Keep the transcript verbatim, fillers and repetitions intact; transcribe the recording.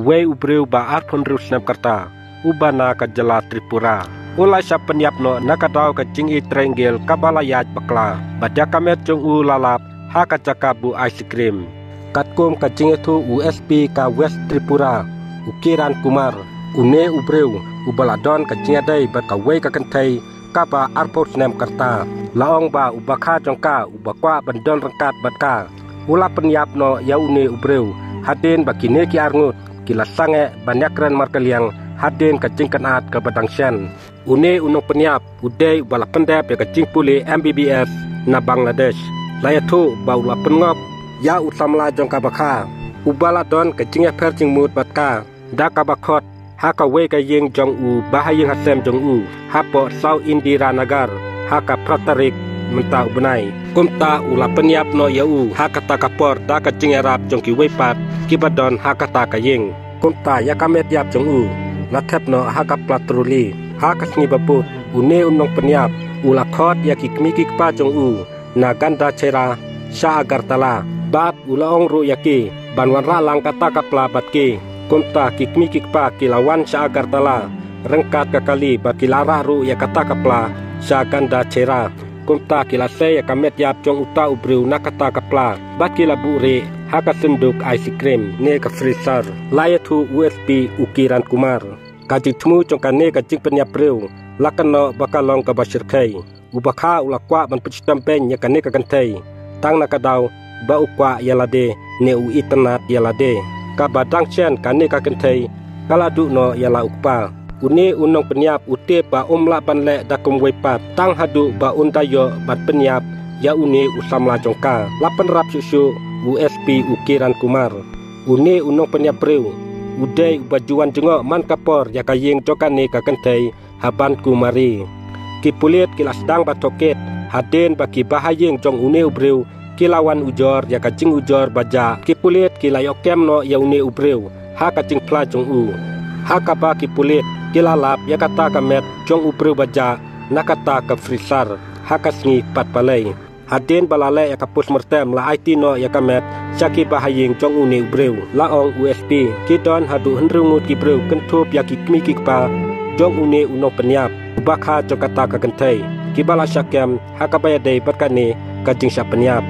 Wei u briew ba arphew hynriew snem ka rta, uba na ka jylla Tripura, u la shah pynïap noh na ka daw ka jingïeit triangle kaba la ïaid bakla, bad ïa ka met jong u la lap ha ka jaka buh ice cream. Katkum ka jingïathuh u S P ka West Tripura, u Kiran Kumar, une u briew uba la don ka jingïadei bad kawei ka kynthei kaba arphew snem ka rta, la ong ba u bakha jong ka uba kwah ban don ryngkat bad ka, u la pynïap noh ïa une u briew, hadien ba kine ki ar ngut ki la sangeh ban ïakren markylliang hadien ka jingkynad kaba dang shen. Une u nongpynïap u dei uba la pyndep ïa ka jingpule M B B S na Bangladesh. La ïathuh ba u la pynngop ïa u samla jong ka bakha, uba la don ka jingïapher jingmut bad ka da kaba khot ha kawei ka ïing jong u bahaïing hasem jong u hapoh South Indiranagar ha ka phra tarik mynta u bnai. Kumta u la pynïap noh ïa u ha kata ka por da ka jingïarap jong kiwei pat kiba don ha kata ka ïing. Kumta ïa ka met ïap jong u la thep noh ha ka pla troli. Ha ka sngi ba bud, une u nongpynïap u la khot ïa ki kmie ki kpa jong u na Gandacherra sha Agartala, bad u la ong ruh ïa ki ban wanrah lang kata ka pla bad ki. Kumta ki kmie ki kpa ki la wan sha Agartala ryngkat ka kali bad ki la rah ruh ïa kata ka pla sha Gandacherra. Kumta ki la sei ïa ka met ïap jong uta u briew na kata ka pla bad ki la buhrieh ha ka synduk ice cream ne ka freezer. La ïathuh u S P u Kiran Kumar, ka jingthmu jong kane ka jingpynïap briew la kynnoh ba ka long kaba shyrkhei. U bakha u la kwah ban pynshitom beiñ ïa kane ka kynthei tang na ka daw ba u kwah ïa lade ne u itynnad ïa lade. Kaba dang shen kane ka kynthei ka la duh noh ïa la u kpa. Une u nongpynïap u tip ba um lah ban leh da kumwei pat tang haduh ba un da ïoh ban pynïap ïa une u samla jong ka, la pynrap shuh shuh u S P u Kiran Kumar. Une u nongpynïap briew u dei uba ju wan jngoh man ka por ïa ka ïing jong kane ka kynthei ha Bankumari. Ki pulit ki la sdang ban tohkit hadien ba ki bahaïing jong une u briew ki la wan ujor ïa ka jingujor ba jah. Ki pulit ki la ïoh kem noh ïa une u briew ha ka jingphla jong u, ha kaba ki pulit ki la lap ïa kata ka met jong u briew ba jah na kata ka freezer ha ka sngi pat balei. Hadien ba la leh ïa ka postmortem la aiti noh ïa ka met sha ki bahaïing jong une u briew, la ong u S P. Ki don haduh hynriew ngut ki briew kynthup ïa ki kmie ki kpa jong une u nongpynïap, u bakha jong kata ka kynthei, kiba la shah kem ha kaba ïadei bad kane ka jingshah pynïap.